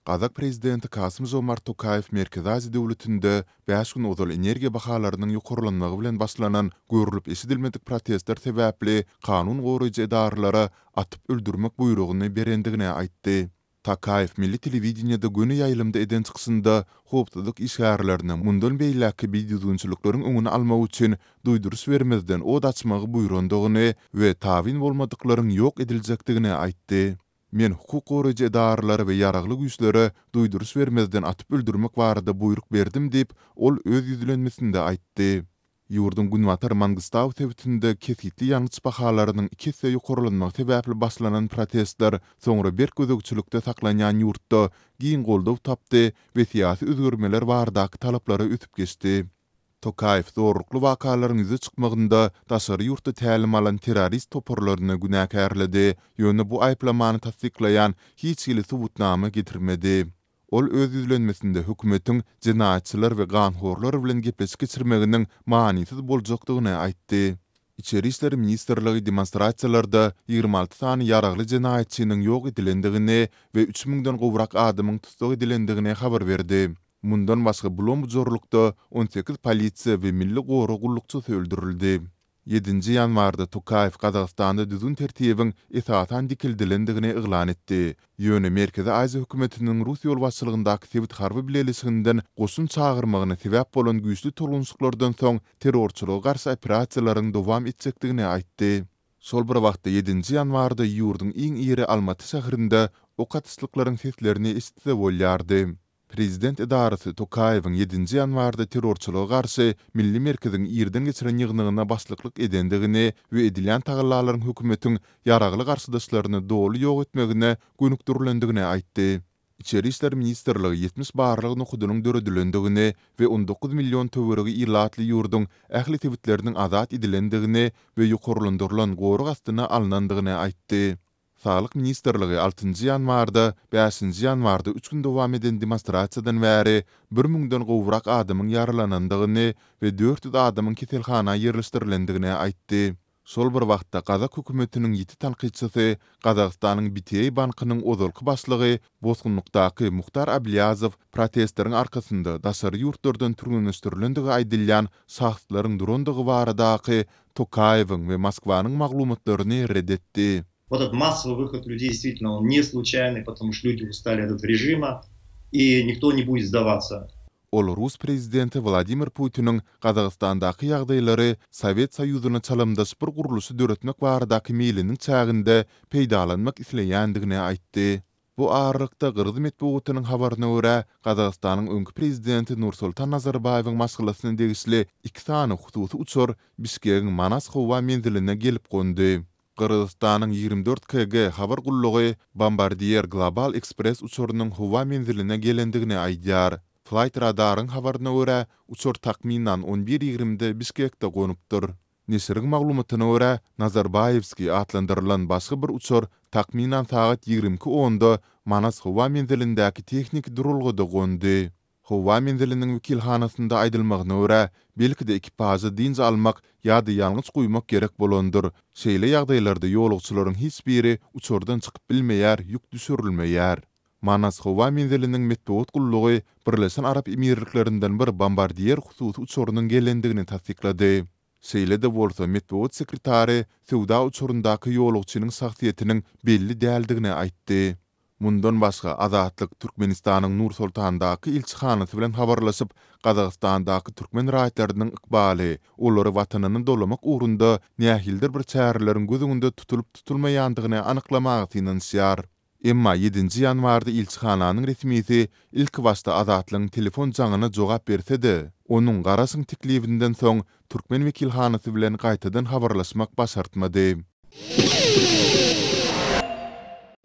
Gazak prezidenti Kasym-Žomart Tokaýew Merkezi Aziýa döwletinde bäş gün ozal energiýa bahalarynyň ýokarlanmagy bilen başlanan görlüp-eşidilmedik protestler sebäpli kanun goraýjy edaralara atyp öldürmek buýrugyny berendigini aýtdy. Tokaýew milli telewideniýede göni ýaýlymda eden çykyşynda howpsuzlyk işgärlerine mundan beýläkki bidüzgünçilikleriň öňüni almak üçin duýduryş bermezden ot açmagy buýrandygyny we tabyn bolmadyklaryň ýok ediljekdigini aýtdy. Men hukuk goraýjy edaralara we ýaragly güýçlere duýduryş bermezden atyp öldürmek barada buýruk berdim diýip, ol öz ýüzlenmesinde aýtdy. Ýurduň günbatar Mangystau sebitinde kesgitli ýangyç bahalarynyň iki esse ýokarlanmagy sebäpli başlanan protestler soňra berk gözegçilikde saklanýan ýurtda giň goldaw tapdy we syýasy özgermeler baradaky talaplara ösüp geçdi. Tokaýew zorlukly wakalaryň ýüze çykmagynda daşary ýurtda tälim alan terrorist toparlaryny günäkärledi, ýöne bu aýyplamany tassyklaýan hiç hili subutnama getirmedi. Ol öz ýüzlenmesinde hökümetiň jenaýatçylar we ganhorlar bilen gepleşik geçirmeginiň manysyz boljakdygyny aýtdy. Içeri işler ministrligi demonstrasiýalarda 26 sany ýaragly jenaýatçynyň ýok edilendigini we üç müňden gowrak adamyň tussag edilendigini habar berdi. Mundan başga bulam-bujarlykda 18 polisiýa we milli gorag gullukçysy öldürildi. Ýedinji ýanwarda Tokaýew Gazagystanda düzgün-tertibiň esasan dikeldilendigini yglan etdi. Ýöne Merkezi Aziýa hökümetiniň rus ýolbaşçylygyndaky sebit harby bileleşiginden goşun çagyrmagyna sebäp bolan güýçli tolgunyşyklardan soň terrorçylyga garşy operasiýalaryň dowam etjekdigini aýtdy. Şol bir wagtda ýedinji ýanwarda ýurduň iň iri Almaty şäherinde ok atyşlyklaryň seslerini eşitse bolýardy. Prezident edarasy Tokaýewiň ýedinji ýanwarda terrorçylyga garşy Milli merkeziň irden geçiren ýygnagyna başlyklyk edendigini we edilýän tagallalaryň hökümetiň ýaragly garşydaşlaryny doly ýok etmegine gönükdirilendigini aýtdy. Içeri işler ministrligi 70 barlag nokadynyň döredilendigini we 19 million töweregi ilatly ýurduň ähli sebitleriniň azat edilendigini we ýokarlandyrylan gorag astyna alnandygyny aýtdy. Saglyk ministrligi altynjy ýanwarda, bäşinji ýanwarda üç gün dowam eden demonstrasiýadan bäri bir müňden gowrak adamyň ýaralanandygyny we 400 adamyň keselhana ýerleşdirilendigini aýtdy. Şol bir wagtda, gazak hökümetiniň ýiti tankytçysy, Gazagystanyň BTA bankynyň ozalky başlygy, bosgunlykdaky Muhtar Ablýazow protestleriň arkasynda daşary ýurtlardan türgenleşdirilendigi aýdylýan şahslaryň durandygy baradaky Tokaýewiň we Moskwanyň maglumatlaryny ret etdi. Вот этот массовый выход людей действительно он не случайный, потому что люди устали от этого режима и никто не будет сдаваться. Ol rus prezidenti Wladimir Putiniň Gazagystandaky ýagdaýlary Sowet Soýuzyna çalymdaş bir gurluşy döretmek baradaky meýliniň çäginde peýdalanmak isleýändigini aýtdy. Bu aralykda, gyrgyz metbugatynyň habaryna görä, Gazagystanyň öňki prezidenti Nursultan Nazarbaýewiň maşgalasyna degişli iki sany hususy uçar Bişkegiň Manas howa menziline gelip gondy. Gyrgyzystanyň 24 KG habar gullugy Bombardier Global Express uçarynyň howa menziline gelendigini aýdýar. Flightradar-yň habaryna görä, uçar takmynan on bir ýigrimide Bişkekde gonupdyr. Neşiriň maglumatyna görä, Nazarbaýewskiý atlandyrylan başga bir uçar takmynan sagat 22 onda Manas howa menzilindäki tehniki duralgada gondy. Howa menziliniň wekilhanasynda aýdylmagyna görä, belki-de ekipaža dynç almak ýa-da ýangyç guýmak gerek bolandyr. Şeýle ýagdaýlarda ýolagçylaryň hiç biri uçardan çykyp bilmeýär, ýük düşürilmeýär. Manas howa menziliniň metbugat gullugy Birleşen Arap Emirliklerinden bir Bombardier hususy uçarynyň gelendigini tassyklady. Şeýle-de bolsa, metbugat sekretary söwda uçaryndaky ýolagçynyň şahsyýetiniň belli däldigini aýtdy. Mundan başga, Azatlyk Türkmenistanyň Nur-Sultandaky ilçihanasy bilen habarlaşyp, Gazagystandaky türkmen raýatlarynyň ykbaly, olary watanyna dolamak ugrunda nähilidir bir çäreleriň göz öňünde tutulyp-tutulmaýandygyny anyklamaga synanyşýar. Emma ýedinji ýanwarda ilçihananyň resmisi ilkibaşda Azatlygyň telefon jaňyna jogap berse-de, onuň garaşyň teklibinden soň türkmen wekilhanasy bilen gaýtadan habarlaşmak başartmady.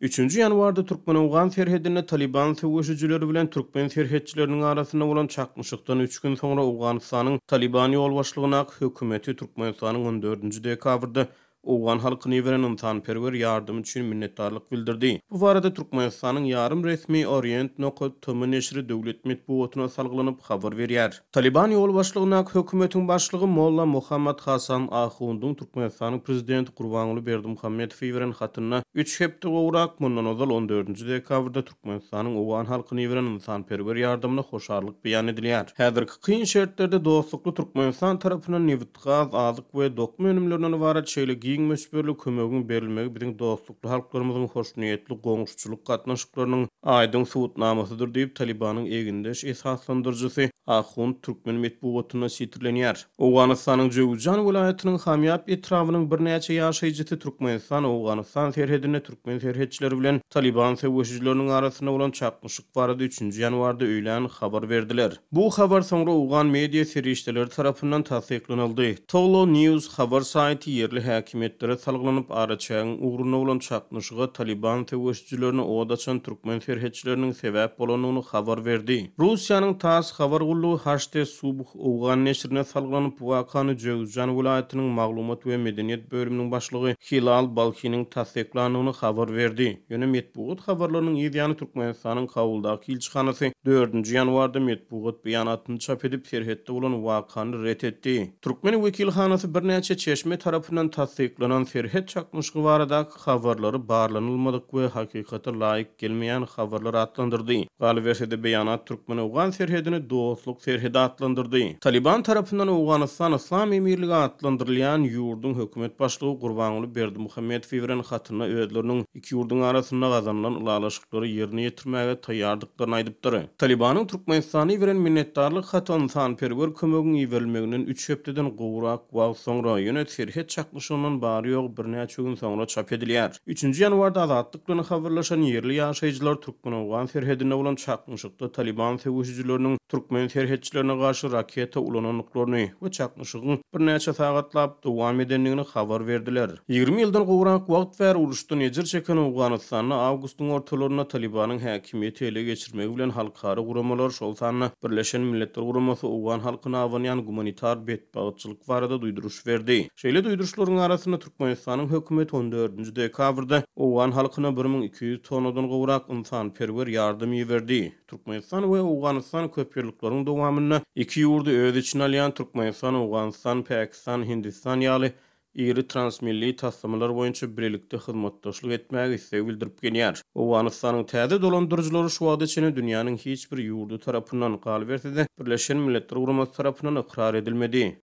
Üçünji ýanwarda türkmen-owgan serhedinde Talyban söweşijileri bilen türkmen serhetçileriniň arasynda bolan çaknyşykdan üç gün soňra Owganystanyň Talyban ýolbaşçylygyndaky hökümeti Türkmenistanyň on dördünji dekabrda. Owgan halkyna iberen ynsanperwer ýardamy üçin minnetdarlyk bildirdi. Bu barada Türkmenistanyň ýarym resmi Orient nokat tm neşiri döwlet metbugatyna salgylanyp habar berýär. Talyban ýolbaşçylygyndaky hökümetiň başlygy Molla Mohammad Hasan Ahundyň Türkmenistanyň prezidenti Gurbanguly Berdimuhamedowa iberen hatynda üç hepde gowrak mundan ozal on dördünji dekabrda Türkmenistanyň owgan halkyna iberen ynsanperwer ýardamyna hoşallyk beýan edilýär. Häzirki kyn şertlerde dostlukly Türkmenistan tarapyndan nebitgaz, azyk we dokma önümlerinden ybarat şeýle giň möçberli kömegiň berilmegi biziň dostlukly halklarymyzyň hoşniýetli goňşuçylyk gatnaşyklarynyň aýdyň subutnamasydyr diýip, Talybanyň egindeş esaslandyryjysy Ahund türkmen metbugatynda sitirlenýär. Owganystanyň Jöwüzjan welaýatynyň Hamýap etrabynyň birnäçe ýaşaýjysy Türkmenistan-Owganystan serhedinde türkmen serhetçileri bilen Talyban söweşijileriniň arasynda bolan çaknyşyk barada üçünji ýanwarda öýlän habar berdiler. Bu habar soňra owgan media serişdeleri tarapyndan tassyklanyldy. Tolo News habar saýty ýerli häkimiýetlere salgylanyp, araçägiň ugrunda bolan çaknyşyga Talyban söweşijilerine ot açan türkmen serhetçileriniň sebäp bolandygyny habar berdi. Russiýanyň tass habar gullugy HT Subh owgan neşirine salgylanyp, bu wakany Jöwüzjan welaýatynyň maglumat we medeniýet bölüminiň başlygy Hilal Balhiniň tassyklandygyny habar berdi. Ýöne metbugat habarlarynyň yz ýany Türkmenistanyň Kabuldaky ilçihanasy dördünji ýanwarda metbugat beýanatyny çap edip, serhetde bolan wakany ret etdi. Türkmen wekilhanasy birnäçe çeşme tarapyndan tassyklanan serhet çaknyşygy baradaky habarlary barlanylmadyk we hakykata laýyk gelmeýän habarlar atlandyrdy. Galyberse-de, beýanat türkmen-owgan serhedini dostluk serhedi atlandyrdy. Talyban tarapyndan Owganystan Yslam Emirligi atlandyrylýan ýurduň hökümet başlygy Gurbanguly Berdimuhamedow iberen hatynda özleriniň iki ýurduň arasynda gazanylan ylalaşyklary ýerine ýetirmäge taýýardyklaryny aýdypdyr. Talybanyň Türkmenistana iberen minnetdarlyk haty ynsanperwer kömegiň iberilmeginden üç hepdeden gowrak wagt soňra, ýöne serhet çaknyşygyndan bary-ýogy birnäçe gün soňra çap edilýär. Üçünji ýanwarda Azatlyk bilen habarlaşan ýerli ýaşaýjylar türkmen-owgan serhedinde bolan çaknyşykda Talyban söweşijileriniň türkmen serhetçilerine garşy raketa ulanandyklaryny we çaknyşygyň birnäçe sagatlap dowam edendigini habar berdiler. 20 ýyldan gowrak wagt bäri uruşdan ejir çeken Owganystanda awgustyň ortalarynda Talybanyň häkimiýeti ele geçirmegi bilen halkara guramalar, şol sanda Birleşen Milletler Guramasy owgan halkyna abanýan gumanitar betbagtçylyk barada duýduryş berdi. Şeýle duýduryşlaryň arasynda Türkmenistanyň hökümeti on dördünji dekabrda owgan halkyna 1200 tonnadan gowrak ynsanperwer ýardam iberdi. Türkmenistan we Owganystan köpýyllyklaryň dowamynda iki ýurdy öz içine alýan Türkmenistan, Owganystan, Pakistan, Hindistan ýaly iri transmilli taslamalar boýunça bilelikde hyzmatdaşlyk etmäge isleg bildirip gelýär. Owganystanyň täze dolandyryjylary şu wagta çenli dünýäniň hiç bir ýurdy tarapyndan, galyberse-de, Birleşen Milletler Guramasy tarapyndan ykrar edilmedi.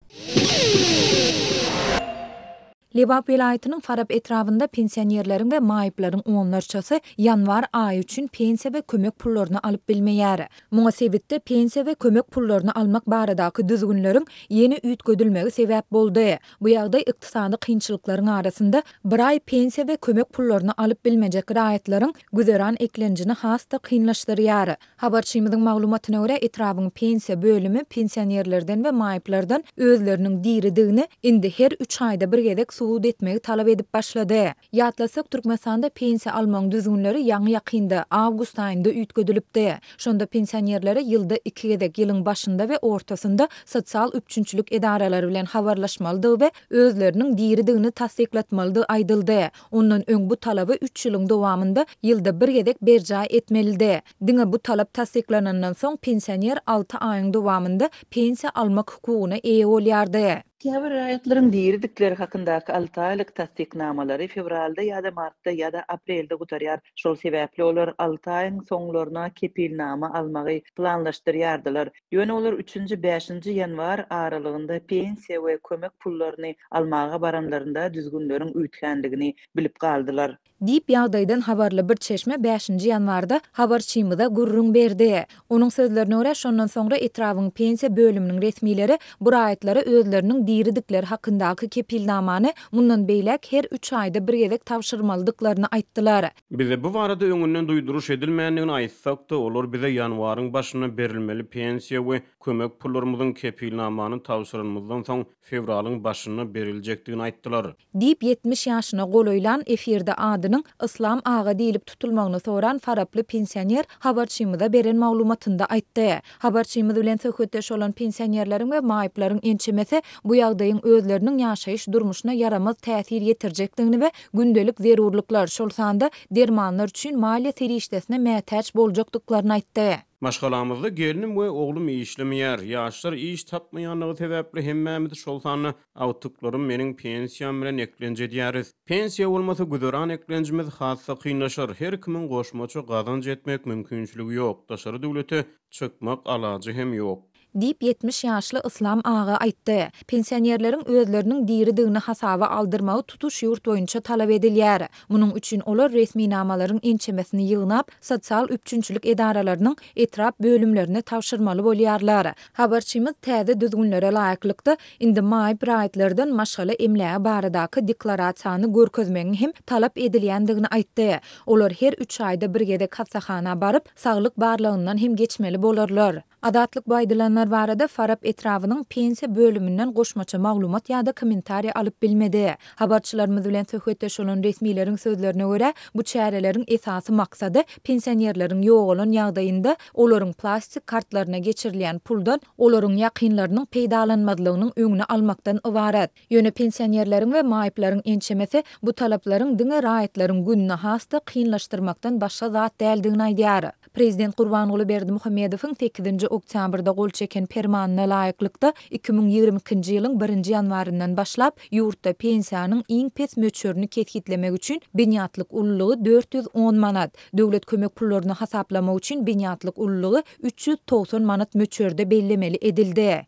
Lebap welaýatynyň Farap etrabynda pensionerleriň we maýyplaryň onlarçasy ýanwar aýy üçin pensiýa we kömek pullaryny alyp bilmeýär. Muňa sebitde pensiýa we kömek pullaryny almak baradaky düzgünleriň ýene üýtgedilmegi sebäp boldy. Bu ýagdaý ykdysady kynçylyklaryň arasynda bir aý pensiýa we kömek pullaryny alyp bilmejek raýatlaryň güzeran eklenjini has-da kynlaşdyrýar. Habarçymyzyň maglumatyna görä, etrabyň pensiýa bölümi pensionerlerden we maýyplardan özleriniň diridigini indi her üç aýda bir gezek subut etmegi talap edip başlady. Ýatlatsak, Türkmenistanda pensiýa almagyň düzgünleri ýaňy-ýakynda, awgust aýynda üýtgedilipdi. Şonda pensionerlere ýylda iki gezek, ýylyň başynda we ortasynda sosial üpjünçilik edaralary bilen habarlaşmalydygy we özleriniň diridigini tassyklatmalydygy aýdyldy. Ondan öň bu talaby üç ýylyň dowamynda ýylda bir gezek berjaý etmelidi. Diňe bu talap tassyklanandan soň pensioner alty aýyň dowamynda pensiýa almak hukugyna eýe bolýardy. Käbir raýatlaryň diridikleri hakyndaky alty aýlyk tassyknamalary fewralda ýa-da martda ýa-da aprelde gutarýar. Şol sebäpli olar alty aýyň soňlaryna kepilnama almagy planlaşdyrýardylar. Ýöne olar üçünji, bäşinji ýanwar aralygynda pensiýa we kömek pullaryny almaga baranlarynda düzgünleriň üýtgändigini bilip galdylar. Diýip, ýagdaýdan habarly bir çeşme bäşinji ýanwarda habarçymyza gürrüň berdi. Onuň sözlerine görä, şondan soňra etrabyň pensiýa bölüminiň resmileri bu raýatlara özleriniň diridikleri hakyndaky kepilnamany mundan beýläk her üç aýda bir gezek tabşyrmalydyklaryny aýtdylar. Bize bu barada öňünden duýduryş edilmändigini aýtsak-da, olar bize ýanwaryň başynda berilmeli pensiýa we kömek pullarymyzyň kepilnamany tabşyranymyzdan soň fewralyň başynda beriljekdigini aýtdylar. Diýip, 70 ýaşyna golaýlan, efirde adynyň Yslam aga diýlip tutulmagyny soran faraply pensioner habarçymyza beren maglumatynda aýtdy. Habarçymyz bilen söhbetdeş bolan pensionerleriň we maýyplaryň ençemesi bu. ýagdaýyň özleriniň ýaşaýyş durmuşyna ýaramaz täsir ýetirjekdigini we gündelik zerurlyklar, şol sanda dermanlar üçin maliýe serişdesine mätäç boljakdyklaryny aýtdy. Maşgalamyzda gelnim we oglum işlemeýär. Ýaşlar iş tapmaýanlygy sebäpli hemmämiz, şol sanda agtyklarym meniň pensiýam bilen eklenç edýäris. Pensiýa bolmasa güzeran eklenjimiz has-da kynlaşar. Her kimiň goşmaça gazanç etmek mümkinçiligi ýok. Daşary döwlete çykmak alajy hem ýok. Diýip, 70 ýaşly Yslam aga aýtdy. Pensionerleriň özleriniň diridigini hasaba aldyrmagy tutuş ýurt boýunça talap edilýär. Munuň üçin olar resminamalaryň ençemesini ýygnap, sosial üpjünçilik edaralarynyň etrap bölümlerine tabşyrmaly bolýarlar. Habarçymyz täze düzgünlere laýyklykda, indi maýyp raýatlardan maşgala emlägi baradaky deklarasiýany görkezmegiň hem talap edilýändigini aýtdy. Olar her üç aýda bir gezek hassahana baryp, saglyk barlagyndan hem geçmeli bolarlar. Azatlyk bu aýdylanlar barada Farap etrabynyň pensiýa bölüminden goşmaça maglumat ýa-da kommentariý alyp bilmedi. Habarçylarymyz bilen söhbetdeş bolan resmileriň sözlerine görä, bu çäreleriň esasy maksady pensionerleriň ýogalan ýagdaýynda olaryň plastik kartlaryna geçirilýän puldan olaryň ýakynlarynyň peýdalanmazlygynyň öňüni almakdan ybarat. Ýöne pensionerleriň we maýyplaryň ençemesi bu talaplaryň diňe raýatlaryň gününi has-da kynlaşdyrmakdan başga zat däldigini aýdýar. Prezident Gurbanguly Berdimuhamedowyň sekizinji oktýabrda gol çeken Permanyna laýyklykda, 2022-nji ýylyň birinji ýanwaryndan başlap, ýurtda pensiýanyň iň pes möçberini kesgitlemek üçin binýatlyk ululygy 410 manat, döwlet kömek pullaryny hasaplamak üçin binýatlyk ululygy 390 manat möçberde bellemeli edildi.